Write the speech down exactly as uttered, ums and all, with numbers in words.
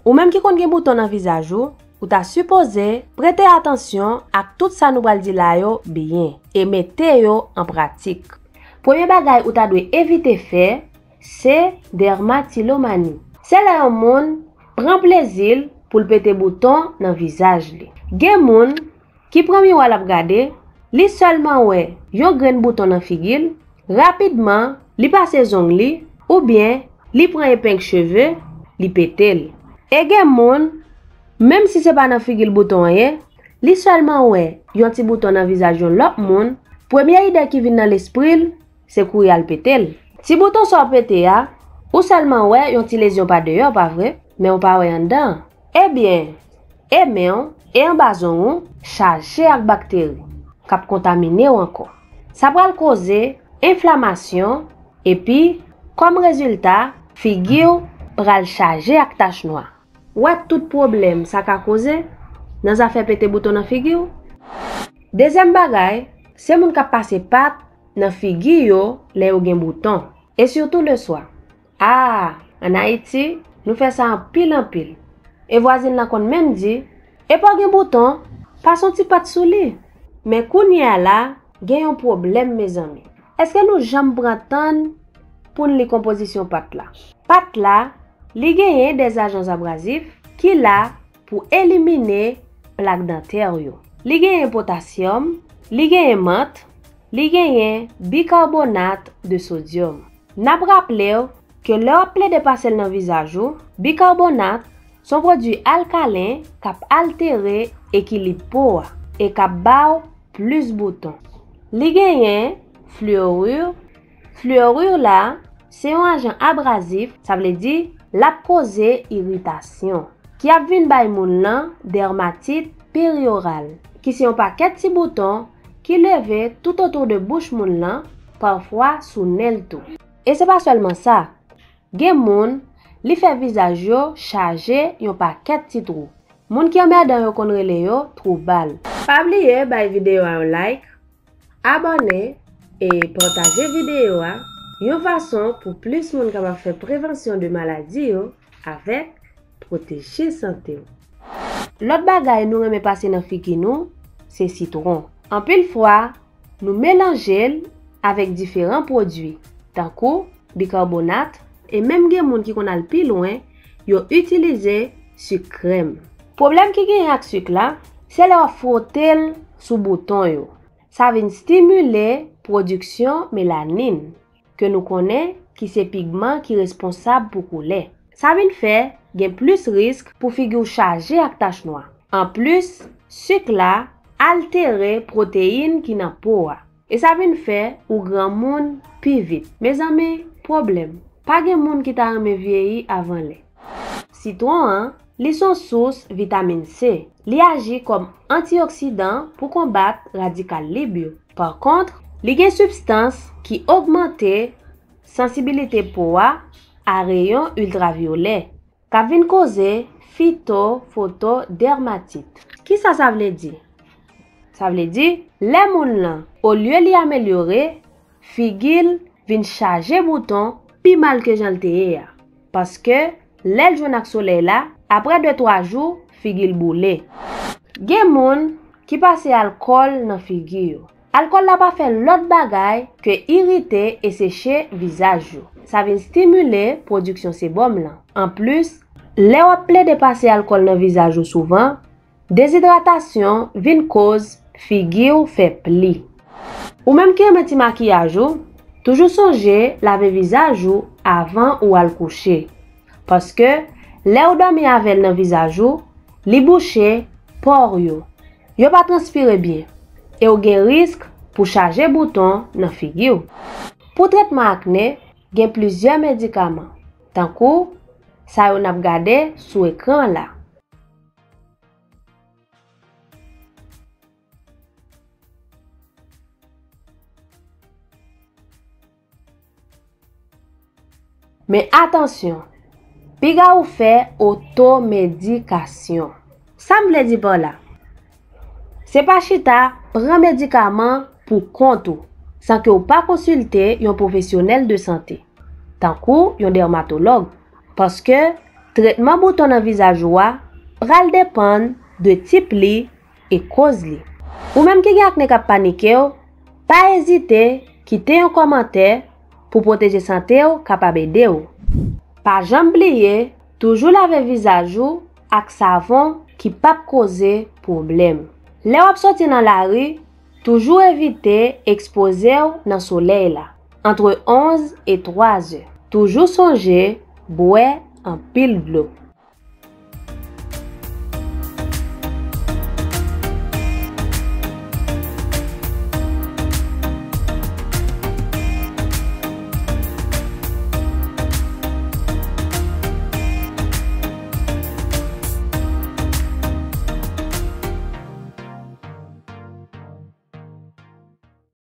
Ou menm ki konn gen bouton nan vizaj ou, ou ta sipoze prete atansyon ak tout sa nou pral di la yo byen e mete yo an pratik. Premye bagay ou ta dwe evite fè, se dèmatilomani. Se lè yon moun pran plezi l pou l pete bouton nan vizaj li. Gen moun ki pran miwa l ap gade, li sèlman wè yon grenn bouton nan figi l, rapidman, li pase zong li, oubyen li pran epeng cheve, li pete l. E gen moun, menm si se pa nan figi l bouton an ye, li sèlman wè yon ti bouton nan vizaj yon lòt moun, premye ide ki vin nan lespri l, se kouri al pete l. Ti bouton sa w pete a, ou sèlman wè yon ti lezyon pa deyò, pa vre? Men w pa wè anndan an. Ebyen, e men w e anba zong ou chaje ak bakteri k ap kontamine w ankò. Sa pral koze enflamasyon, epi, kòm rezilta, figi w pral chaje ak tach nwa. Ou wè tout pwoblèm sa ka koze nan zafè pete bouton nan figi w? Dezyèm bagay, se moun k ap pase pat nan figi yo lè yo gen bouton, e sitou leswa. A, ann Ayiti, nou fè sa anpil anpil. E vwazin lan konn menm di, "Epa w gen bouton, pase yon ti pat sou li." Men kounye a la, gen yon pwoblèm, mezanmi. Èske nou janm pran tan n pou n li konpozisyon pat la? Pat la, li genyen dèzajans abrazif ki la pou elimine plak dantè yo. Li genyen potasyòm, li genyen mant, li genyen bikabonat de sodyòm. N ap raple w ke lè w ap plede pase l nan vizaj ou, bikabonat se yon pwodui alkalen k ap altere ekilib po a e k ap ba w plis bouton. Li genyen fluorure. Fluorure la, se yon ajan abrazif, sa vle di l ap koze iritasyon, ki ap vin bay moun lan dèmatit perioral, ki se yon pakèt ti bouton ki leve toutotou de bouch moun lan, pafwa sou nen l tou. E se pa sèlman sa, gen moun, li fè vizaj yo chaje yon pakèt ti twou. Moun ki anmèdan yo konn rele yo twou bal. Pa bliye bay videyo a yon like, abòne e pataje videyo a, yon fason pou plis moun kapab fè prevansyon de maladi yo avèk pwoteje sante w. Lòt bagay nou renmen pase nan figi nou, se sitwon. Anpil fwa, nou melanje l avèk diferan pwodui, tankou bikabonat, e menm gen moun ki konn al pi lwen, yo itilize sik krèm. Pwoblèm ki genyen ak sik la, se lè w ap fwote l sou bouton yo. Sa vin stimile pwodiksyon melanin, ke nou konnen ki se pigman ki responsab pou koulè. Sa vin fè gen plis risk pou figi w chaje ak tach nwa. Anplis, sik la altere pwoteyin ki nan po a. E sa vin fè ou granmoun pi vit. Mezanmi, pwoblèm. Pa gen moun ki ta renmen vyeyi avan lè. Sitwon an, li se yon sous vitamin C. Li aji kòm antioksidan pou konbat radikal lib yo. Pa kont, li gen sibstans ki ogmante sansibilite po a a reyon iltravyolè, k ap vin koze fitofotodèmatit. Kisa sa vle di? Sa vle di, lè moun lan, olye li amelyore, figi l vin chaje bouton pi mal ke jan l te ye a. Paske, lè l jwenn ak solèy la, apre de twa jou, figi l boule. Gen moun ki pase alkòl nan figi yo. Alkòl la pa fè lòt bagay ke irite e seche vizaj yo. Sa vin stimile pwodiksyon sebòm lan. Anplis, lè w ap plede pase alkòl nan vizaj ou souvan, dezidratasyon vin koz figi w fè pli. Ou menm ki renmen ti makiyaj ou, toujou sonje lave vizaj ou avan ou al kouche. Paske, lè ou dòmi avè l nan vizaj ou, li bouche pò w yo. Yo pa transpire byen, e w gen risk pou chaje bouton nan figi w. Pou tretman akne, gen plizyè medikaman, tankou sa yo n ap gade sou ekran la. Men atansyon, piga ou fè otomedikasyon. Sa m vle di pa la? Se pa chita pran medikaman pou kont ou, san ke w pa konsilte yon pwofesyonèl de sante, tankou yon dèmatològ, paske Tretman bouton nan vizaj ou a pral depann de tip li e koz li. Ou menm ki gen akne k ap panike w, pa ezite kite yon kòmantè pou pwoteje sante w kapab ede w. Pa janm bliye, toujou lave vizaj ou ak savon ki p ap koze pwoblèm. Lè w ap soti nan lari, toujou evite ekspoze w nan solèy la antre onz e twa zè. Toujou sonje bwè anpil dlo.